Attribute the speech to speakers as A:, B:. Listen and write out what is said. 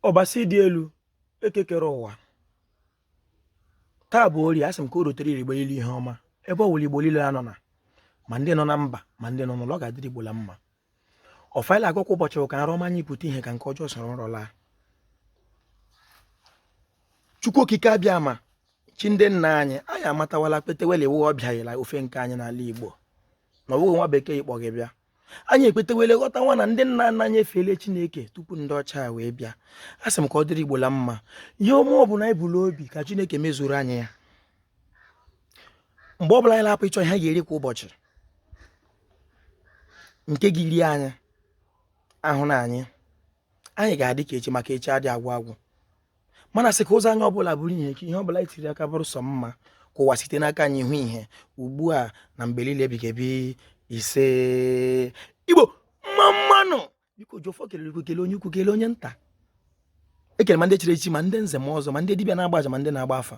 A: Ọbasi dị elu, eke kere ụwa. Taa bụ orie. Asị m ka o rotere Igbo niile ihe ọma, ebe ọ wụla Igbo niile anọ na, ma ndị nọ na mba, ma ndị nọ n'ụlọ. Ọ ga-adịrị Igbo la mma. Ọfọ anyị la-agọ kwa ụbọchị bụ ka nrọ ọma anyị pụta ihe, ka nke ọjọọ soro nrọ laa. Chukwu Okike Abịama, chi ndị nna anyị, anyị amatawala, kpetewela iwu ọbịaghịla ofe nke anyị n'ala Igbo, na ọ bụghị nwa bekee ịkpọ gị bịa. Anyị ekpetewele, ghọta nwa na ndị nna nna anyị efeele Chineke tupu ndị ọcha wee bịa. A sị m ka ọ dịrị Igbo la mma. Ihe ọma ọbụla anyị bụla obi, ka Chineke mezuru anyị ya. Mgbe ọbụla anyị na-apụ ịchọ ihe ga-eri kwa ụbọchị, nke gị rie anyị ahụ na anyị, anyị ga-adị ka echi, maka echi adị agwụ agwụ. Mana sị ka ụzọ anyị ọbụla bụrụ ihe, ka ihe ọbụla anyị tiri aka bụrụ sọ mma, ka ụwa site n'aka anyị hụ ihe ugbu a na mgbe niile ebighị ebi. Ise. Igbo, mma mma nụ. Biko, Jiọfọ kelere ukwu, kelee onye ukwu, kelee onye nta. Ekele ma ndị chiri echichi, ma ndị nze, ma ọzọ, ma ndị dibịa na-agba aja, ma ndị na-agba afa.